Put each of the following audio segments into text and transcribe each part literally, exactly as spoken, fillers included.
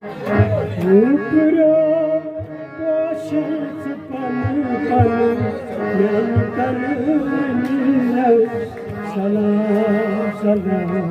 وُپرو پوشن ژٕ پنُن پنُن، میانہِ کنہٕ ؤنِو سلام سلام۔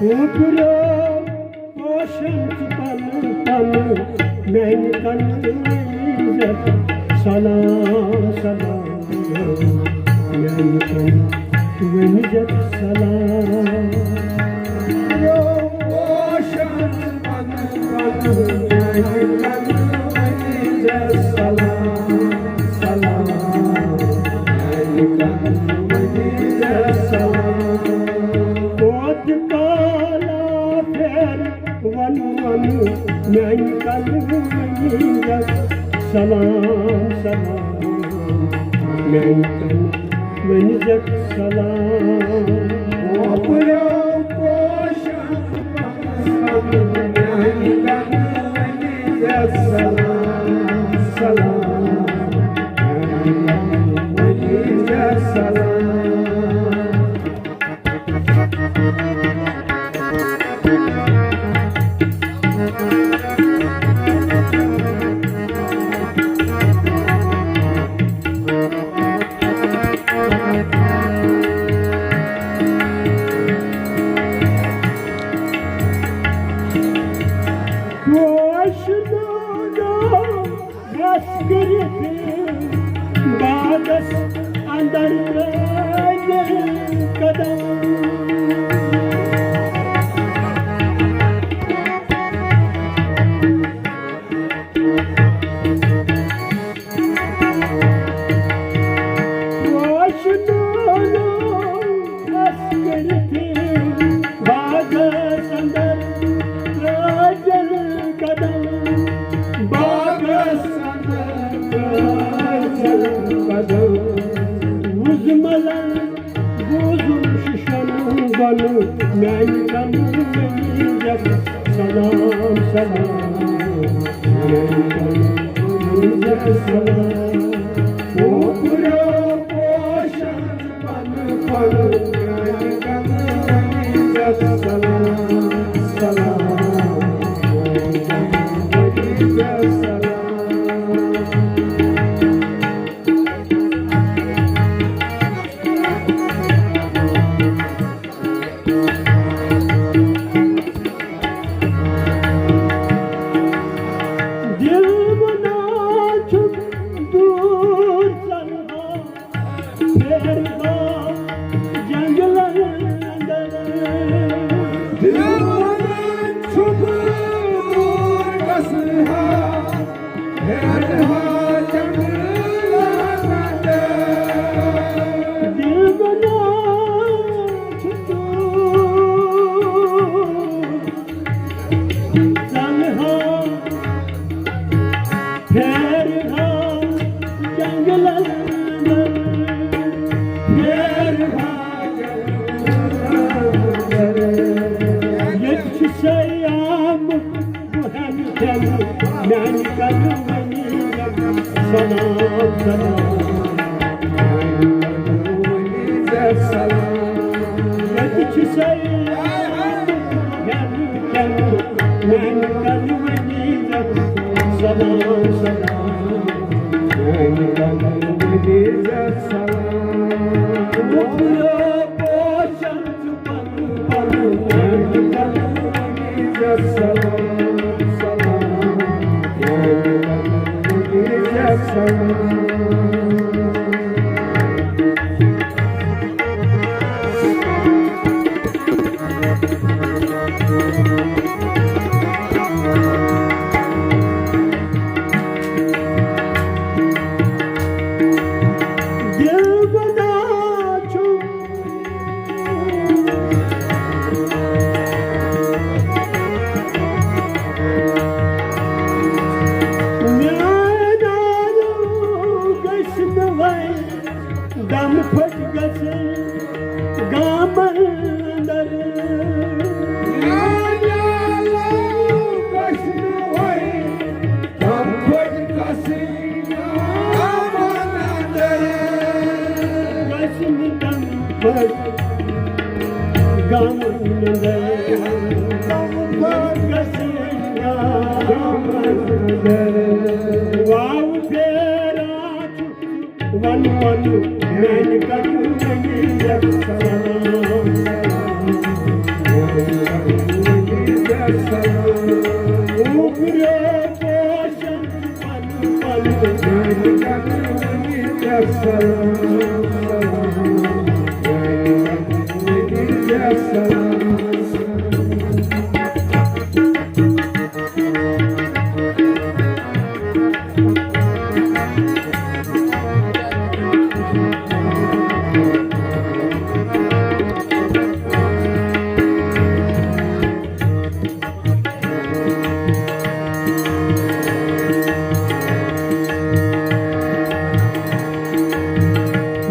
وُپرو پوشن ژٕ پنُن پنُن، میانہِ کنہٕ ؤنِو سلام سلام۔ میانہِ کنہٕ ؤنِو سلام۔ وُپرو پوشن ژٕ پنُن پنُن، میانہِ کنہٕ ؤنِو سلام سلام۔ میانہِ کنہٕ ؤنِو سلام۔ کوتہِ کالا پھیرٕ وَنہٕ وَنہٕ میانہِ کنہٕ ؤنِو سلام سلام۔ میانہِ کنہٕ ؤنِو سلام۔ وُپرو پوشن پنُن پنُن، میانہِ کنہٕ ؤنِو سلام سلام۔ میانہِ کنہٕ ؤنِو سلام۔ پوش دانا بس کٔرِتھ باغس اندر ترٲوِتھ قدم۔ پوش دانا بس کٔرِتھ باغس اندر ترٲوِتھ قدم۔ باغس اندر ترٲوِتھ قدم۔ وُزملن بوٗزُم شِشن بۄنہٕ، میانہِ کنہٕ ؤنِو سلام سلام۔ میانہِ کنہٕ ؤنِو سلام۔ وُپرو پوشن پنُن پنُن، میانہِ کنہٕ ؤنِو سلام سلام۔ میانہِ کنہٕ ؤنِو سلام۔ دِل وَنان چھُم دوٗر ژَلہٕ ہا، پھیرٕ ہا جنٛگلَن اندر۔ دِل وَنان چھُم دوٗر گژھٕ ہا، ییٚتہِ چھُ سیام بہٕ ہٮ۪مہٕ کھٮ۪نہٕ، میانہِ کنہٕ ؤنِو سلام سلام۔ میانہِ کنہٕ ؤنِو سلام۔ ییٚتہِ چھُ سیام بہٕ ہٮ۪مہٕ کھٮ۪نہٕ، میانہِ کنہٕ ؤنِو سلام سلام۔ میانہِ کنہٕ ؤنِو سلام۔ وُپرو پوشن دم پھٔٹۍ گژھن گامن اندر۔ یا اللہ، گژھِ نہٕ وۄنۍ دم پھٔٹۍ گژھٕنۍ گامن اندر۔ گژھِ نہٕ دم پھٔٹۍ گامن اندر۔ دم پھٔٹۍ گژھٕنۍ گامن اندر۔ واو پھیران ون ون میانہِ قدمہٕ ؤنی یتھ سلام۔ اوکرو پوشن پن پن میانہِ قدمہٕ ؤنی یتھ سلام۔ میانہِ قدمہٕ ؤنی یتھ سلام۔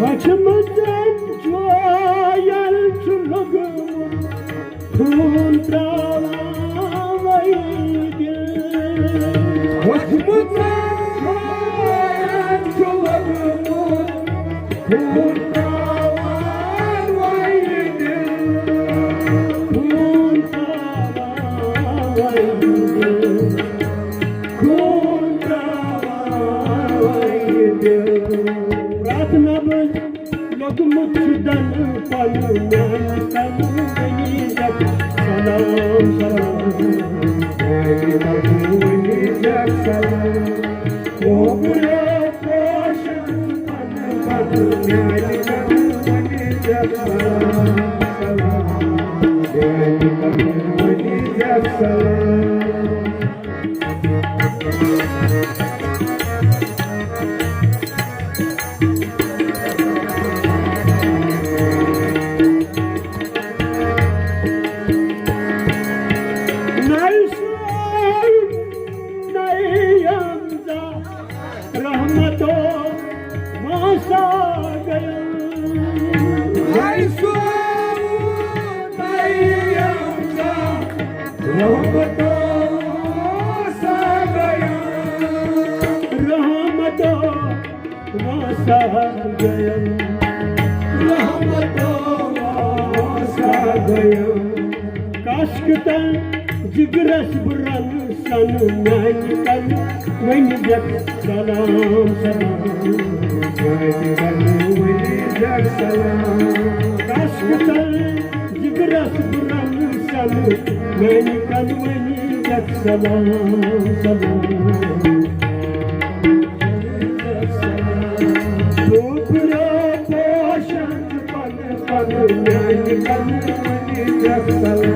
وچھمٕژن جوین چھُ لوٚگمُت خوٗن ترٛاوان وۄنۍ دِل۔ وچھمٕژن جوین چھُ لوٚگمُت خوٗن ترٛاوان وۄنۍ دِل۔ خوٗن ترٛاوان وۄنۍ دِل۔ خوٗن ترٛاوان وۄنۍ دِل۔ پرٛتھ نبض لوٚگمُت چھُ دَنہٕ پَنہٕ میٛانہِ تَنہٕ ؤنی زَن سلام سلام۔ میٛانہِ تَنہٕ ؤنی زَن سلام۔ اوکرو پوشن پَنہٕ پَنہٕ میٛانہِ تَنہٕ ؤنی زَن سلام سلام۔ میٛانہِ تَنہٕ ؤنی زَن سلام۔ نئی سوئی، نئی امزا، رحمتوں واسا گئے۔ نئی سوئی، نئی امزا، رحمتوں واسا گئے۔ رحمتوں واسا گئے۔ رحمتوں واسا گئے۔ کاشکہِ تن جگرس بہٕ رلہٕ سنہٕ میٛانہِ تَنہٕ ؤنۍ زٮ۪کھ سلام سلام۔ میٛانہِ تَنہٕ ؤنۍ زٮ۪کھ سلام۔ کاشکہِ تن جگرس بہٕ رلہٕ سنہٕ میٛانہِ تَنہٕ ؤنۍ زٮ۪کھ سلام سلام۔ اوکرو پوشن پَنہٕ پَنہٕ میٛانہِ تَنہٕ ؤنۍ زٮ۪کھ سلام۔